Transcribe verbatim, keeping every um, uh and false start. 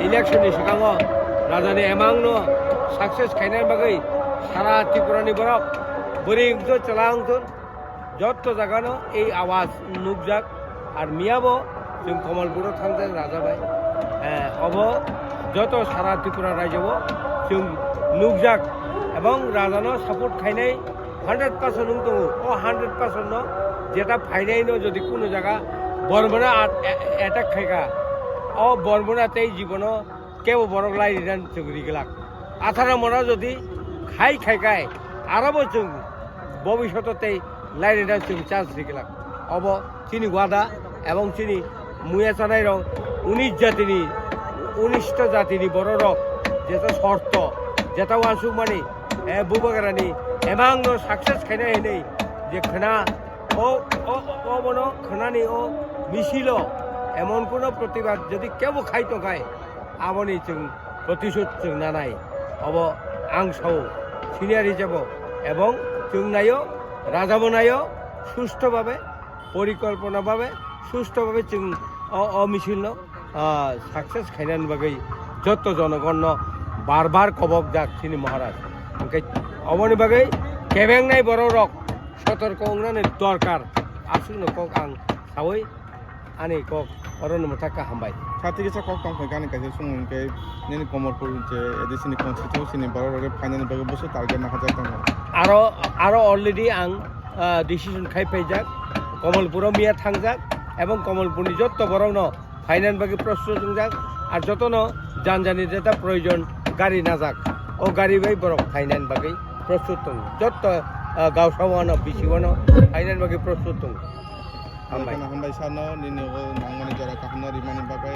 Election ni swkango rajani emangno success khainani bagwi sara Tripura ni borok bwrwi wngthun, chwla wngthun, jotto jagano ei awaz nukjak. Ar miyabo chwng Kamalpuro thangjak raja bai. Eh, obo joto sara Tripura rajyo chwng nukjak ebong rajano support khainai hundred percent wng tongo. O hundred percent no jeta phainai no jodi kuno jaga Bormona at-, a-, attack khaika, o Bormona tei jibono kebo borok lai rina chwng riglak. Atharo mona jodi khai khai kai, aro bo chwng bobishoto tei lai rina chwng chance riglak. Obo chini wada ebong chini muya chanai rok unis jatini, unis ta jatini borok rok jeta sorto, jeta wansukmani, e, bubagrani emangno success khaina hinwi je khna o, o, o, obono khnani o misilo emon kuno protibad jodi kebo khai tongkhai, aboni chwng protisud chwng nanai. Obo ang sao, senior hisabo, ebong chwng naio, rajabo naio, sustho babe, porikolpona babe, sustho babe chwng o, o misilno, ah, success khainani bagwi jotto jonogonno bar bar kobok jak chini Maharaj. Hwnkhe oboni bagwi kebengnai borok rok sotorko wngnani dorkar, aswkno kok ang saui ani kok orono mwthakha, hambai. Kha thik kisa kok tong phai gani kaisa song hwnkhe nini Kamalpur je A D C ni constituency ni borok rok phainani bagwi bwswk target nahajak tongo. Aro, aro already ang, ah, decision khai phaijak, Kamalpuro miya thangjak, ebong Kamalpurni jotto borokno phainani bagwi prostut wngjak, ar jotono jan jani jeta proyojon gari najak, o gari bai borok phainani bagwi prostut tongo. Jotto, ah, gaosawano, bisiwano phainani bagwi prostut tongo. Hambai. Hambai sano nini o nangmani jora kaham no rimani bagwi.